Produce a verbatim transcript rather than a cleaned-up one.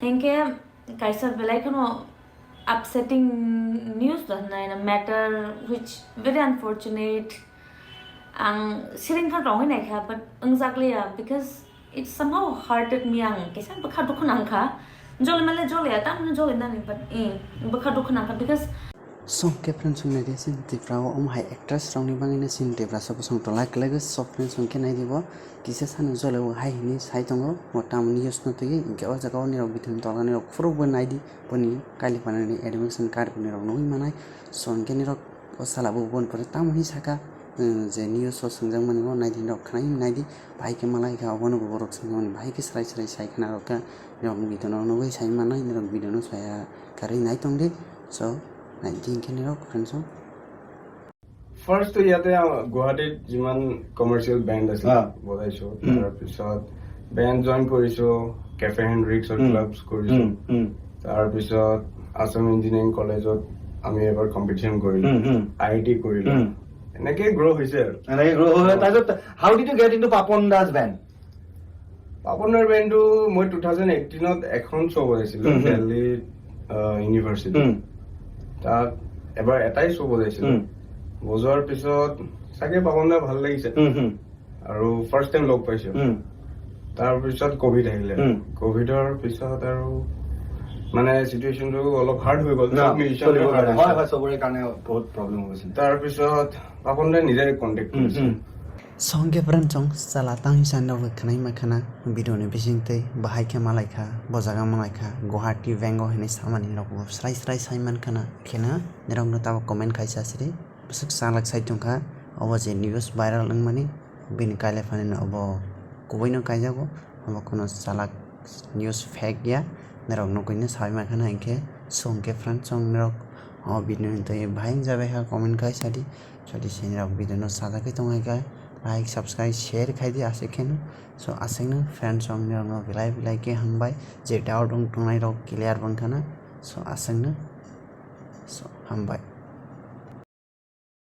Hinkhe kaisa belai kheno upsetting news da hwnwi na matter which very unfortunate. Ang siring kha tongwi naikha, but wngjakliya because it somehow hurted me. Ang kisa bwkha dukhu nangkha, joli male joliya, tamni joli nani, but eh, bwkha dukhu nangkha because Song khe friends, song naidi, chini Tripura o omo hai actress rokni bagwino chini Tripura sa bosong tola kwlaigwi. So friends, song khe naidi bo kisa sano jole o hai hwnwi sai tongo, bo tamoni news no twiwi. Hinkhe o jaga o nirok bithumni tola nirok phuru bo naidi, boni kailai phanani admission card bo nirok nugwi manai. So hinkhe nirok o sala bo boni pore tamo hwnwi saka, eh, je news o swngjak mani o naidi nirok khwnai naidi, bahai khe malai kha, obono bo borok swngjak mani bahai khe swrai swrai sai khna rok kha, nirok video no nugwi sai manai, nirok video no saya karwi nai tongdi. So naidi hinkhe nirok friends o. First to ইয়াতে আ-, গুৱাহাটীত যিমান commercial bend আছিল, হা। বজাইছো। উম। তাৰ পিছত bend join কৰিছো, কেফে হেনৰিক্সৰ উম। ক্লাবছ কৰিছো। উম, উম। তাৰ পিছত আছাম ইঞ্জিনিয়াৰিং কলেজত আমি এবাৰ কম্পিটিশ্যন কৰিলো, উম, উম। আই আই টি কৰিলো। উম। এনেকে গ্ৰ' হৈছে আৰু। এনেকে গ্ৰ' হৈ, অ। তাৰপিছত how did you get into Papon Das band? পাপনৰ বেণ্ডটো মই টু থাউজেণ্ড এইটিনত এখন শ্ব' বজাইছিলো উম, হুম। দিল্লী, আহ, ইউনিভাৰ্চিটি। উম। তাত এবাৰ এটাই শ্ব' বজাইছিলো। উম। বজোৱাৰ পিছত চাগে পাপন দা ভাল লাগিছে। উম, হুম। আৰু ফাৰ্ষ্ট টাইম লগ পাইছো। উম। তাৰ পিছত কভিড আহিলে। উম। কভিডৰ পিছত আৰু মানে চিটুৱেশ্যনটো অলপ হাৰ্ড হৈ গ'ল। ন, চব মিউজিচিয়ানৰে চলিবৰ হাৰ্ড কাৰণে। হৈছে। হয়, হয়, চবৰে কাৰণে বহুত প্ৰব্লেম হৈ গৈছিলে। তাৰ পিছত পাপন দাই নিজে কণ্টেক্ট উম, কৰিছে। উম। Song khe friends, chwng chala tang hisa nirok khwnai ma khana video ni bising twi bahai khe malai kha, bo jaga malai kha, Guwahati Bangalore hinwi samani nirok bo srai srai sai man khana kheno nirok no tabo comment khaisa sri bwswk chalak sai tongkha. Obo je news viral wngmani bini kailai phani no obo kubui no kaijago, obo kuno chalak news fake ya, nirok nugui no sai ma khana hinkhe. Song khe friends, chwng nirok o video ni twi bahai wngjabai kha comment khaisa di. Jodi se nirok video no sajagwi tongkha, like, subscribe, share khai di aswk kheno. So aswk no friends, chwng nirok no belai belai khe hambai, je doubt wng tongnai rok clear wng khana. So aswk no, so hambai.